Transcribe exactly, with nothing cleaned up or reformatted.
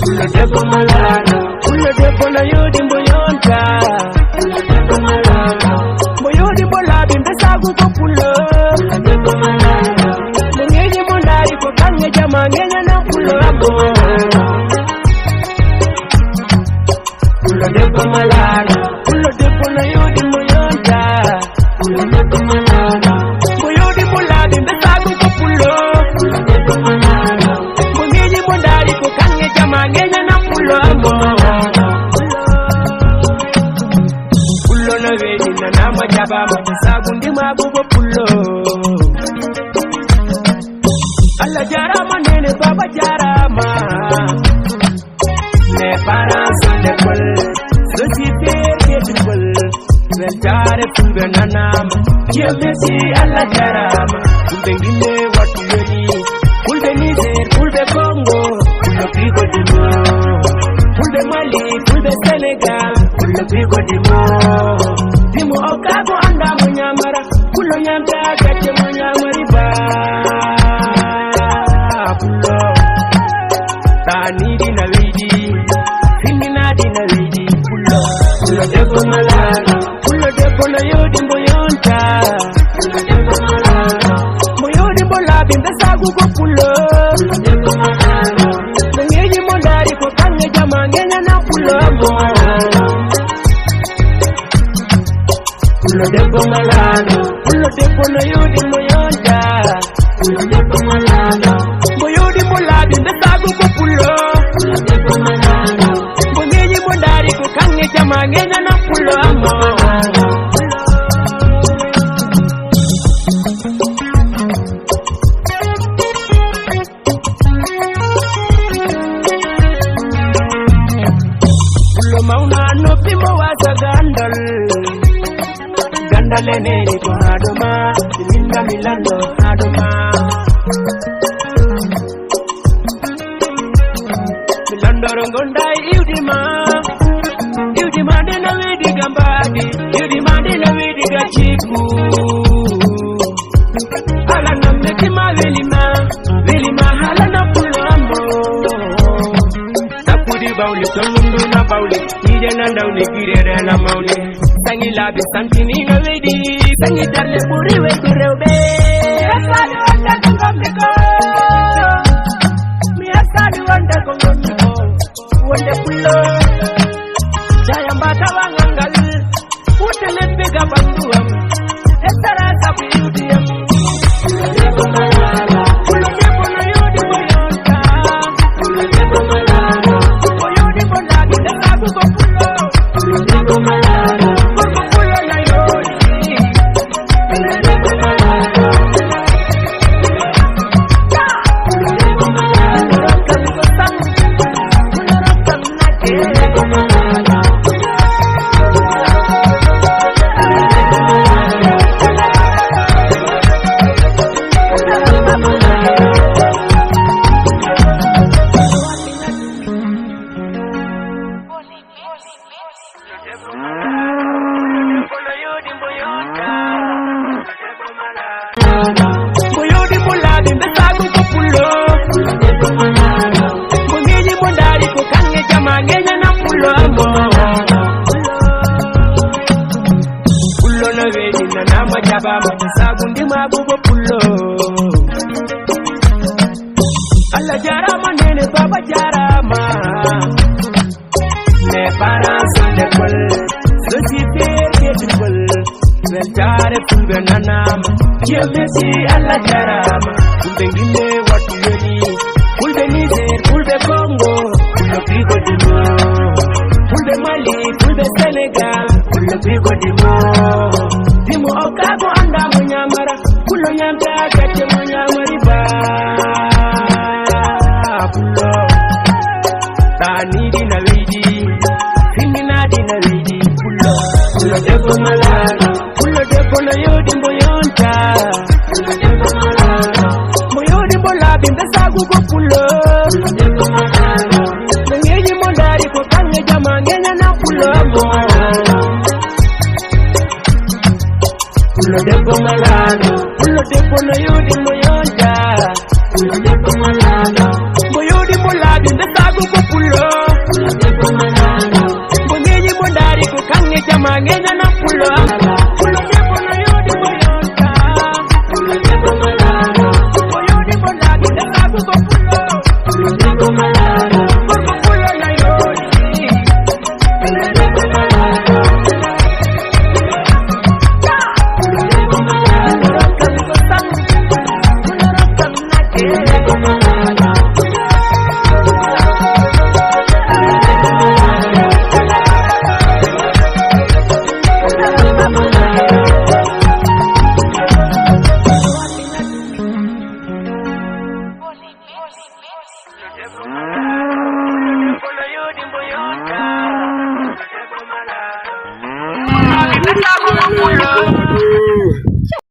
Pullo debbo malaaɗo, pullo debbo no yooɗi mbo yonta. Pullo debbo malaaɗo, mbo yooɗi mbo laaɓi mbe sagu ko pullo. Pullo debbo malaaɗo, mbo ŋeeñi mbo ndaari ko kaŋŋe jama ŋeeñana pullo ambo. Pullo debbo malaaɗo, pullo debbo no yooɗi mbo yonta. Pullo debbo malaaɗo, mbo yooɗi mbo laaɓi mbe sagu ko pullo. Pullo debbo malaaɗo, mbo ŋeeñi mbo ndaari ko kaŋŋe jama ŋeeñana pullo ambo. Pullo no weeɗi nanaama jaɓaama sagu ndimaagu ko pullo. Allah jaaraama nene baaba jaaraama. Mes parents sont l'école, je suis fier d'être Pël. Weltaare Fulɓe nanaama, Dieu merci, Allah jaaraama. Fulɓe Gine wattu yoni, Fulɓe Niger, Fulɓe Congo, Pullo piigo dimo. Fulɓe Mali, Fulɓe Sénégal, Pullo piigo dimo. Dimo okka ko annda mo ñaamara, Pullo ñaamta gacce mo ñaamari ba. Pullo. Taaniiɗi na weydi, finndinaaɗi na weydi. Pullo, pullo debbo malaaɗo, pullo debbo no yooɗi mbo yonta. Pullo debbo malaaɗo, mbo yooɗi mbo laaɓi mbe sagu ko pullo. Pullo debbo malaaɗo, mbo ŋeeñi mbo ndaari ko kaŋŋe jama ŋeeñana pullo ambo. Pullo debbo malaaɗo, pullo debbo no yooɗi mbo yonta. Pullo debbo malaaɗo, mbo yooɗi mbo laaɓi mbe sagu ko pullo. Pullo debbo malaaɗo, mbo ŋeeñi mbo ndaari ko kaŋŋe jama ŋeeñana pullo ambo. Pullo mawna noppi mo wasa gandal. Gandal e neni ko haɗo ma. Minna mi lando haɗo ma. Mi landoro gonda e iwdi ma. Iwdi ma ndi na widi ga mbaadi. Iwdi ma ndi na widi ga jibu. Hala na meti ma weli ma, weli ma hala na pullo ambo. Tappudi bawli, tolmundu na bawli, niije na ndawli, girere na mawli. Sangi laabi santini na weydi, sangi darle ɓuri weydi rewɓe. Mi asali wonde ko ngonmi ko, mi asali wonde ko ngonmi ko, wonde pullo. Jaya mba tawa ngal ngal. Wonde leppi ga ɓanndu am, e sara sabu iwdi am. Pullo debbo no yooɗi mo yonta. Pullo debbo malaano, ko yooɗi mo laaɓi, nde sabu ko pullo. Pullo debbo malaano, gorko pullo na yooɗi. Pullo debbo malaano. Mbo yooɗi mbo laaɓi mbe saagu ko pullo. Mbo ngeeñi mbo ndaari ko kaŋŋe jama ngeeñana pullo ambo. Pullo no weeɗi nanaama jaɓaama saagu ndimaagu ko pullo. Allah jaaraama nene baaba jaaraama. Mes parents sont l'école, je suis fier d'être Pël. Weltaare Fulɓe nanaama, Dieu merci, Allah jaaraama. Fulɓe Gine wattu yoni, Fulɓe Niger, Fulɓe Congo, Pullo piigo dimo. Fulɓe Mali, Fulɓe Sénégal, Pullo piigo dimo. Dimo okka ko annda mo ñaamara, pullo ñaamta gacce mo ñaama riba. Pullo. Taaniiɗi na weydi, finndinaaɗi na weydi. Pullo, pullo debbo malaano, pullo debbo no yooɗi mbo yonta. Pullo debbo malaano, mbo yooɗi mbo laaɓi mbe saagu ko pullo. Pullo debbo malaano, mbo ngeeñi mbo ndaari ko kaŋŋe jama ngeeñana pullo ambo. Pullo debbo malaano, pullo debbo no yooɗi mo yonja. Pullo debbo